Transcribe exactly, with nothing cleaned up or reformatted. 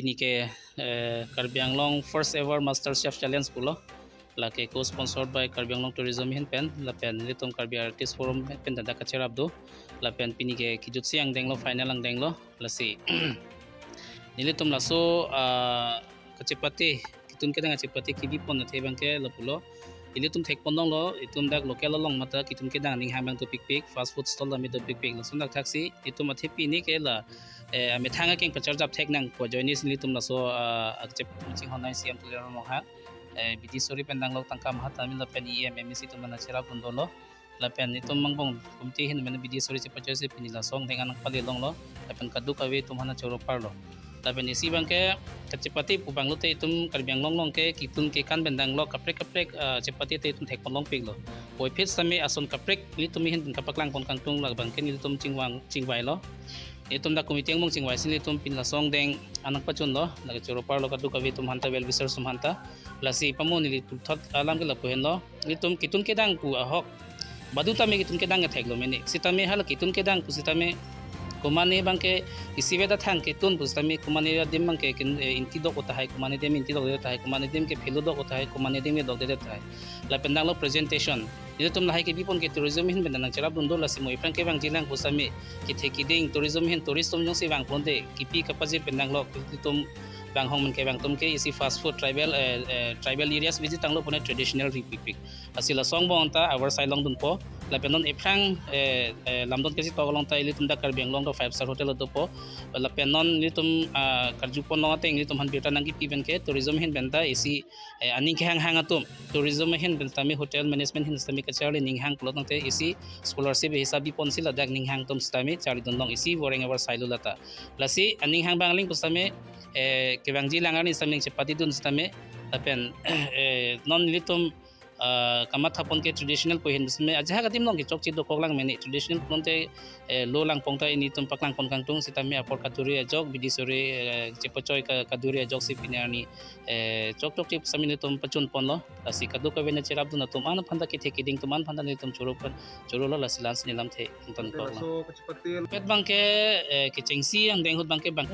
Pini ke eh, Karbi Anglong first ever Master Chef Challenge pulo. Lake co-sponsored by Karbi Anglong Tourism ahin pen, lapen nelitum Karbi Artist Forum pen dak kacherap do. Lapen pini ke kejutsi angdenglo, final angdenglo. Lasi nelitum laso ah, kachepate, kitun kedang achepate kebipon athe abangke lapulo. Ilitum thekpon longlo, itum dak local along mate kitun kedang aning hang abang dopikpik, fast food stall tame dopikpik. Lason dak thaksi itum athe pini ke la eh, amethang akeng pacharjap thek nangpo ajoine si nelitum laso ah, akchep chinghon nai C M Tuliram Ronghang, eh, B D suri pen danglok tangka mahat tame lapen E M, M A C atum aphan cherapdun dolo. Lapen itum angbong committee ahin mane B D suri chepachoi si pini laso angdeng anang pale longlo. Lapen kadokave atum aphan choro parlo. Lapen isi abangke kachepate pu abang lote itum Karbi Anglong along ke kitun kekan pen danglok kaprek kaprek ah, chepate te itum thekpon longpiklo. Puvoiphit sitame ason kaprek nelitum ahin pen kapaklang pon kangtung labangke nelitum chingvang chingvailo. Itum dak committee angbong chingvai si nelitum pini laso angdeng anang pachunlo, lake choro parlo kadokave atum aphanta, well wishers atum aphanta. Lasi pamo neli puthot alam ke lapu henlo. Nelitum kitun kedang pu ahok badu tame kitun kedang ketheklong mene. Sitame hala kitun kedang pu sitame komatne abangke isivet athang ketun pu sitame komatne adim abangke kin, eh, inti dok tahai, komatne adim inti dokde tahai, komatne adim ke phelo dok tahai, komatne adim ke dokde tahai. Lapen danglo presentation. Nelitum lahai kebipon ke tourism ahin pen nangcherapdun do, lasi mo aphrang kevangjilang pu sitame kethe keding tourism ahin, tourist atum jongsi vangponte kipi kapajir pen danglok itum vanghong men kevang atum ke isi fast food tribal, eh, eh, tribal areas visit tanglo pune traditional ri pikpik. Lasi laso angbong ta avar sai longdunpo. Lapen non aphrang eh, eh, lamdon kesi tok along ta ilitum dak Karbi Anglong ta five star hotel dopo. Lapen non nelitum ah, karjupon long ateng nelitum aphan birta nangkipi pen ke tourism ahin pen ta isi eh, aning kehang hang atum, tourism ahin pen sitame, hotel management ahin sitame kacharli aning hang pulo tangte isi scholarship hisab bipon si ladak aning hang atum sitame charlidun long, isi voreng avar sailo lata. Lasi aning hang abang aling pu sitame eh, kevangjilang arni sitame chepatedun sitame lapen eh, non nelitum ah, kamathapon ke traditional pu ahin sitame ajahak adim along ke chokche dokok lang mene, traditional pulote eh, lo langpon ta nelitum paklang pon kangtung sitame apor kaduri ajok, B D suri eh, chepachoi ka-, kaduri ajok si pini arni eh, chok chokche sitame nelitum pachun ponlo. Lasi kadokave nangcherapdun atum an aphanta, kethe keding atum an aphanta nelitum choro pen, chorolo. Lasi la-ansi nelamthe ington kok lang. Laso kachepate pet abangke eh, kechengsi angdeng ahut abangke bang